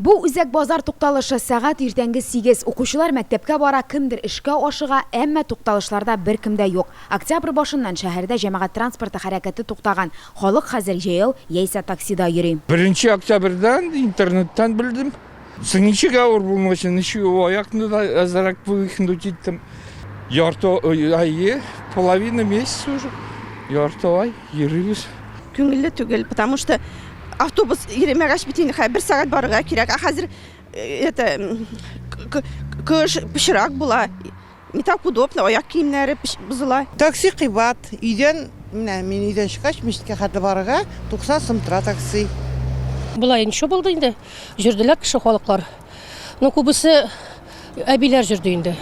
Бу үзәк базар тукталышы, сәгать иртәнге 8. Укучылар мәктәпкә бара, кемдер эшкә ашыга, әмма тукталышларда беркем дә юк. Октябрь башыннан шәһәрдә җәмәгать транспорты хәрәкәте туктаган. Халык хәзер җәяү яисә таксида йөри. Беренче октябрьдән интернеттан белдем. Соң ничек авыр булмасын, ничек аякны да әзрәк вывихнуть иттем. Ярты ай, половина месяца уже. Ярты ай йөрибез. Күңелле түгел, потому что автобус йөремәгәч бит инде бер сәгать барырга кирәк. Ә хәзер э, это кыш пычрак була. Не так удобно, аяк киемнәре бозыла. Такси кыйбат. Өйдән, менә мин өйдән чыккач, мәчеткә хәтле барырга 90 сум тора такси. Болай ничего булды инде. Җөрделәр кеше халыклар. Ну, күбесе әбиләр җөрде инде.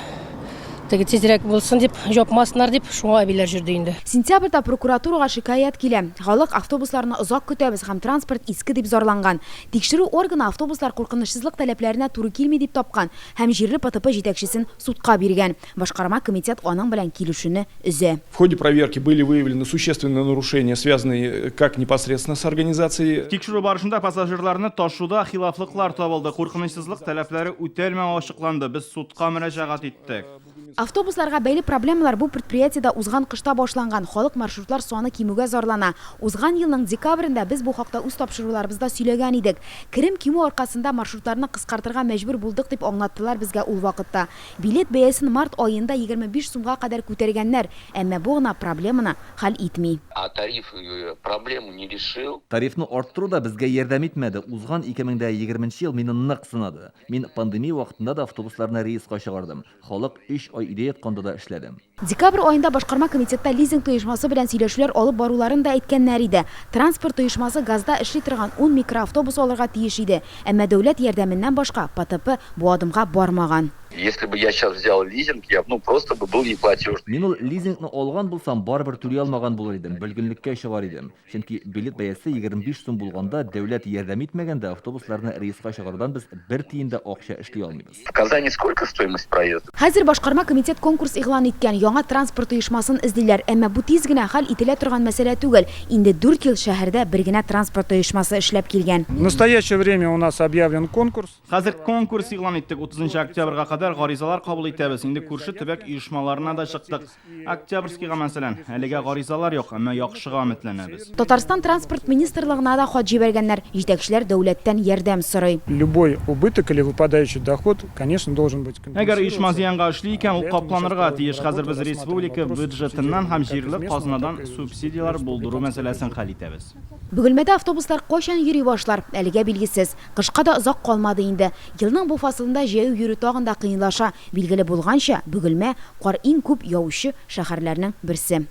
Теге тизрәк булсын дип, җапмасыннар дип, шуңа әбиләр җөрде инде. Сентябрьдә прокуратурага шикаять килә. Халык автобусларны озак көтәбез һәм транспорт иске дип зарланган. Тикшерү органы автобуслар куркынычсызлык таләпләренә туры килми дип тапкан һәм җирле ПТП җитәкчесен судка биргән. Башкарма комитет аның белән килешүне өзә. В ходе проверки были выявлены существенные нарушения, связанные как непосредственно с организацией. Тикшерү барышында пассажирларны ташуда хилафлыклар табылды, куркынычсызлык таләпләре үтәлмәү ачыкланды. Без судка мөрәҗәгать иттек. Автобусларга бәйле проблемалар бу предприятиедә узган кышта башланган. Халык маршрутлар саны кимүгә зарлана. Узган елның декабрендә без бу хакта үз тапшыруларыбызда сөйләгән идек. Керем кимү аркасында маршрутларны кыскартырга мәҗбүр булдык, дип аңлаттылар безгә ул вакытта. Билет бәясен март аенда 25 сумга кадәр күтәргәннәр, әмма бу гына проблеманы хәл итми. А тариф проблему не решил. Тарифны арттыру да безгә ярдәм итмәде. Узган 2020 нче ел мине нык сынады. Мин пандемия вакытында да автобусларны рейска чыгардым. Халык өч ай өйдә ятканда да эшләдем. Декабрь аенда башкарма комитетта лизинг оешмасы белән сөйләшүләр алып баруларын да әйткәннәр иде. Транспорт оешмасы газда эшли торган ун микроавтобус алырга тиеш иде. Әмма дәүләт ярдәменнән башка ПТП бу адымга бармаган. Если бы я сейчас взял лизинг, я ну просто бы был неплатеж. Мин ул лизингны алган булсам, барыбер түли алмаган булыр идем, бөлгенлеккә чыгар идем. Чөнки билет бәясе 25 сум булганда, дәүләт ярдәм итмәгәндә, автобусларны рейска чыгарудан без бер тиен дә акча эшли алмыйбыз. В Казани сколько стоимость проезда? Хәзер башкарма комитет конкурс игълан иткән, яңа транспорт оешмасын эзлиләр. Әмма бу тиз генә хәл ителә торган мәсьәлә түгел. Инде дүрт ел шәһәрдә бер генә транспорт оешмасы эшләп килгән. В настоящее время у нас объявлен конкурс. Хәзер конкурс игълан иттек, 30 нчы октябрьгә кадәр гаризалар кабул итәбез. Инде күрше төбәк оешмаларына да чыктык. Октябрьскийга, мәсәлән, әлегә гаризалар юк, әмма яхшыга өметләнәбез. Татарстан Транспорт министрлыгына да хат җибәргәннәр. Җитәкчеләр дәүләттән ярдәм сорый. Любой убыток или выпадающий доход, конечно, должен быть Әгәр оешма зыянга эшли икән, ул капланырга тиеш. Хәзер без республика бюджетыннан һәм җирле казнадан субсидияләр булдыру мәсьәләсен хәл итәбез. Бөгелмәдә автобуслар кайчан йөри башлар, әлегә билгесез. Кышка да озак калмады инде. Елның бу фасылында җәяү йөрү тагын да кыенлаша. Билгеле булганча, Бөгелмә, кар иң күп явучы шәһәрләрнең берсе.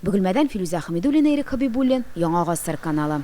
Бөгелмәдән Филүзә Хәмидуллина, Ирек Хәбибуллин, Яңа Гасыр каналы.